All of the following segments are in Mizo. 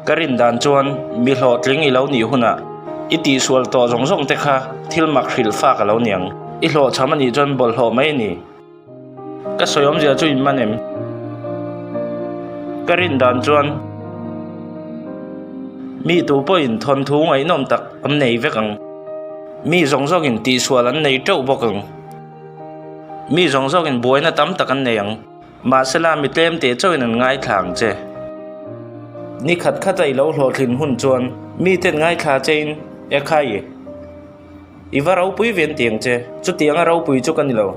Ka rin dan chuan mi hlawhtling i lo nih hunah i tihsual tawh zawng zawng te kha thil mak hrilh fak a lo niang. I hlawhchham a nih chuan bawlhhlawh mai a ni. Ka sawi awmzia chu in man em? Ka rin dan chuan mi tu pawhin thawnthu ngaihnawm tak an nei vek ang. Mi zawng zawngin tihsual an nei teuh bawk ang. Mi zawng zawngin buaina tam tak an nei ang. Mahsela mi tlem teh chauhin an ngaithla ang che. Ni khat khata i lo hlawhtlin hun chuan miten ngaithla chein, Ekhai, i va ropui ve an ti ang che. Chutianga ropui chu ka ni lo.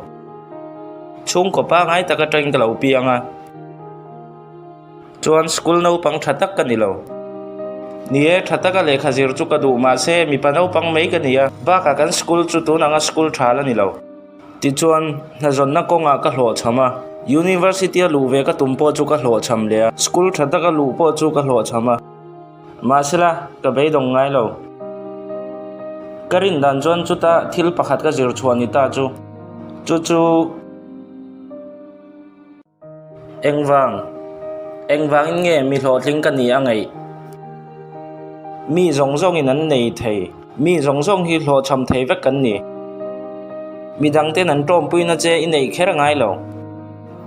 Chhungkaw pangai tak atangin ka lo piang a. Chuan school naupang tha tak ka ni lo. Ni e, tha taka lehkha zir chu ka duh mahse mipa naupang mai ka ni a, bakah kan school chu tun anga school tha la ni lo. Tichuan, hnazawnna kawngah ka hlawhchham a, University a luh ve ka tum pawh chu ka hlawhchham leh a, school tha taka luh pawh chu ka hlawhchham a. Mahsela, ka beidawng ngai lo. Ka rin dan chuan chuta thil pakhat ka zir chhuah ni ta chu, chu chu. Engvang? Engvangin nge mi hlawhtling ka nih a ngaih? Mi zawng zawngin an nei thei. Mi zawng zawng hi hlawhchham thei vek kan ni. Mi dangten an tawmpuina che i neih kher a ngai lo.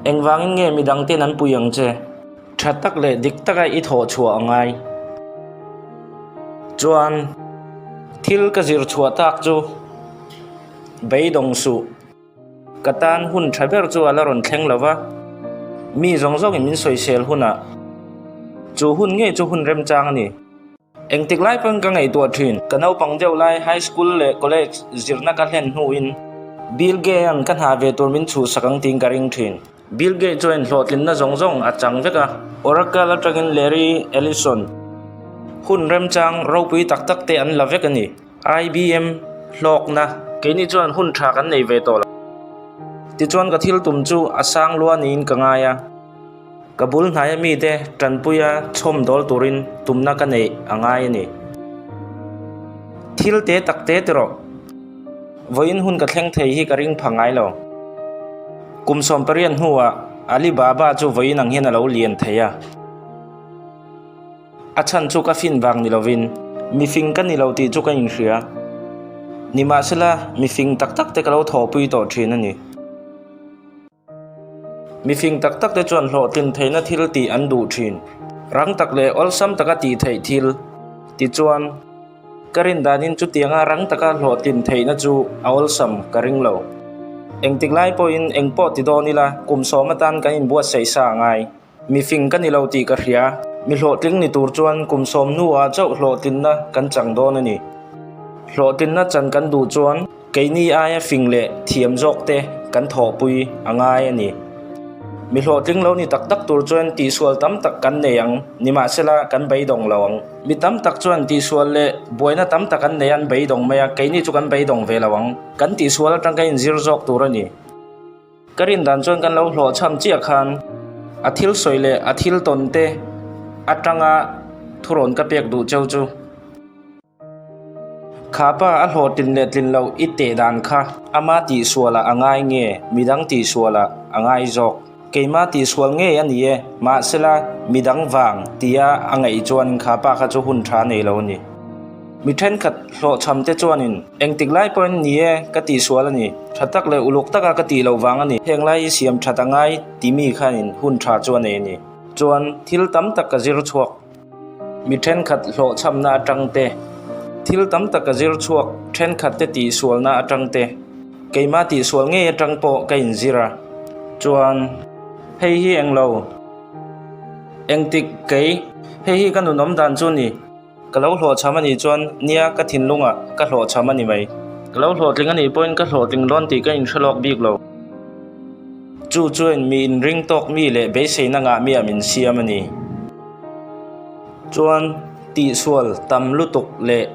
Engvangin nge mi dangten an pui ang che? Tha tak leh dik taka i thawh chhuah a ngai. Chuan, thil ka zir chhuah tak chu beidawng suh. Ka tan hun tha ber chu a la rawn thleng lo va, mi zawng zawngin min sawisel hunah chu hun ngei chu hun remchang a ni. Engtik lai pawn ka ngaihtuah thin. Ka naupang deuh lai high school leh college zirna ka hlen hnuin Bill Gates-a'n ka hna ve tur min chhuhsak ang tiin ka ring thin. Bill Gates chuan hlawhtlinna zawng zawng a chang vek a, Oracle atangin Larry Ellison hun remchang ropui tak tak te an la vek a ni. IBM hlawkna. Keini chuan hun tha kan nei ve tawh lo. Tichuan ka thil tum chu a sang lua niin ka ngai a, ka bul hnaia mite tanpuia chhawm dawl turin tumna ka neih a ngai a ni. Thil te tak te ti rawh. Vawiin hun ka thleng thei hi ka ring pha ngai lo. Kum 18 hnuah Alibaba chu vawiin ang hian a lo lian thei a. A chhan chu ka fin vang ni lovin mifing ka ni lo tih chu ka inhria. Nimahsela, mifing tak tak te ka lo thawhpui tawh thin a ni. Mifing tak tak te chuan hlawhtlin theihna thil tih an duh thin. Rang tak leh awlsam taka tih theih thil. Tichuan, ka rin danin chutianga rang taka hlawhtlin theihna chu a awlsam ka ring lo. Engtik lai pawhin engpawh ti dawn ila kum sawm atan kan inbuatsaih sa a ngai. Mi fing ka ni lo tih ka hria. Mi hlawhtling ni tur chuan kum sawm hnuah chauh hlawhtlinna kan chang dawn a ni. Hlawhtlinna chan kan duh chuan keini aia fing leh thiam zawk te kan thawhpui a ngai a ni. Mi hlawhtling lo ni tak tak tur chuan tihsual tam tak kan nei ang, nimahsela kan beidawng lo ang. Mi tam tak chuan tihsual leh buaina tam tak an nei a, an beidawng mai a, keini chu kan beidawng ve lo ang. Kan tihsual atang kan inzir zawk tur a ni. Ka rin dan chuan kan lo hlawhchham chiah khan a thil sawi leh a thil tawn te atanga thurawn ka pek duh cheu chu. Kha pa a hlawhtlin leh tlin loh i teh dan kha ama tihsualah a ngai nge midang tihsualah a ngai zawk. Keima tihsual ngei a ni e, mahsela midang vang tia a ngaih chuan kha pa kha chu hun tha nei lo a ni. Mi thenkhat hlawhchham te chuanin engtik lai pawhin ni e ka tihsual a ni, tha tak leh uluk taka ka tih loh vang a ni, heng lai hi siam that a ngai ti mi khanin hun tha chu a nei a ni. Chuan thil tam tak ka zir chhuak. Mi thenkhat hlawhchhamna atang te, thil tam tak ka zir chhuak thenkhat te tihsualna atang te, keimah tihsual ngei atang pawh ka inzir a. Chuan hei hi englo? Engtik kei? Hei hi ka nunawm dan chu ni. Ka lo hlawhchham a nih chuan nia ka thinlungah ka hlawhchham a ni mai. Ka lo hlawhtling a nih pawhin ka hlawhtling dawn tih ka inhre lawk bik lo. Chu chuan mi inring tawk mi leh beiseina ngah miah min siam a ni. Chuan tihsual tam lutuk leh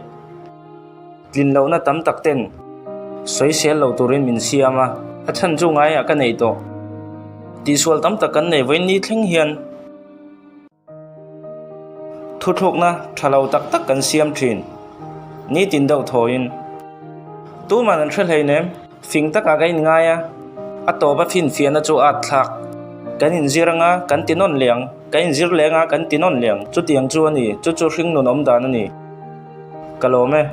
tlin lohna tam tak ten sawisel lo turin min siam a, a chhan chu ngaiah ka neih tawh. Tihsual tam tak kan nei vawiin ni thleng hian. Thuthlukna tha lo tak tak kan siam thin. Nitin deuh thawiin. Tuman an hre hleinem, fing takah ka inngai a, a tawp a finfiahna chu a at thlak. Kan inzir anga kan ti nawn leh ang, kan inzir leh anga kan ti nawn leh ang. Chutiang chu a ni, chu chu hringnun awm dan a ni. Ka lawm e.